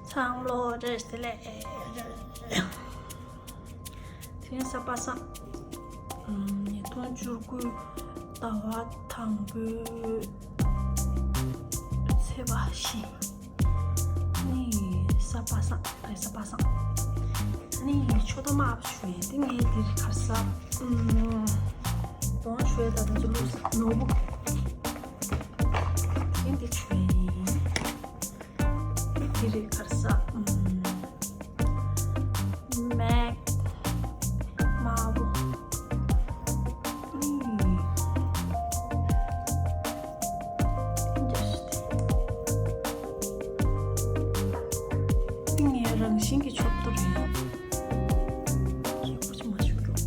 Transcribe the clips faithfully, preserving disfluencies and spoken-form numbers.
ཚང་མ་ལོ་བཀྲ་ཤིས་བདེ་ལེགས། དེ་རིང་གཟའ་པ་སངས། ཉིས་སྟོང་བཅུ་དགུ་ཟླ་བ་དང་པོའི་ཚེས་པ་བཞི། ནི་གཟའ་པ་སངས་རེད། གཟའ་པ་སངས། ནི་ཆོ་ཏོ་མ་ཨབ་ཞུ་ཡས་དེ་ངས་དེ་རིང་གར་ས་དོང་ཞུ་ཡས་ད་དུང་ཚོ་ལུགས་ནོར་བུ། དེ་འདི་ཆུ་ཡིན། དེ་རིང་གར་ས་མེག་དམར་པོ། ངའི་རང་བཞིན་གྱི་ཕྱོགས་གཏོགས་རེད། ཁྱེད་ཀོ་ཅི་མ་ཞུ་རོགས།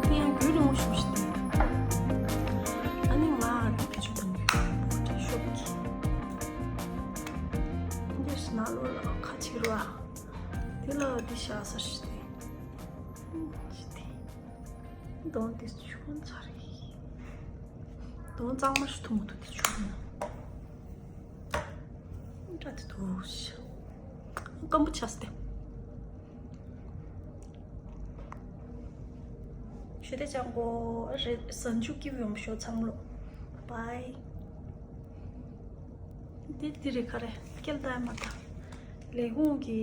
དེ་ཡང་རྒྱུན་རིང་པོ་ཞིག་ཞིག་འདུག་ཨ་ནི་ང་ཨ་ནི་བེད་སྤྱོད་གཏོང་གི་ཡོད། བོ་ཊི་ཤོབ་ཀྱི། འདི་ཞིག་ནང་ལོགས་ལ་ཁ་ཕྱེ་རོགས་ཨ། དེ་ལ་འདི་བཞག་ས་ཞིག་དེ། ཞིག་དེ། གདོང་དེ་ཆུང་ཚར་རེད། གདོང་གཙང་མ་ཞིག་ཐུང་མོ་ཐུག་དེ་ཆུང་མོ། སྐྲ་དེ་དུ་ཞིག་སྐམ་པོ་ཆགས་ཏེ། ཞུ་དེ་ཅང་གོ་རེད། གཟའ་མཇུག་སྐྱིད་པོ་ཡོང་ཤོག་ཚང་མ་ལོ། བའི། འདི་འདི་རེད་ག་རེ། སྐྱེལ་ལྟ་ཡ་མ་ད། ལས་ཁུངས་ཀྱི་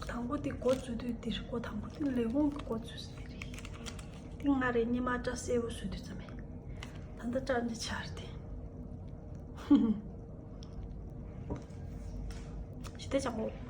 དང་པོ་འདི་འགོ་འཛུགས་དུས་འདིར་འགོ་དང་པོ་འདི་ལས་ཁུངས་ཀྱི་འགོ་འཛུགས་ས་འདི་རེད། འདི་ང་རེ་སྙེ་མ་སྐྲ་སེར་པོ་བཟོས་དུས་ཙམ་མེད། ད་ལྟ་སྐྲ་འདི་ཆར་ཏེ། ཞི་བདེ་ཅང་གོ།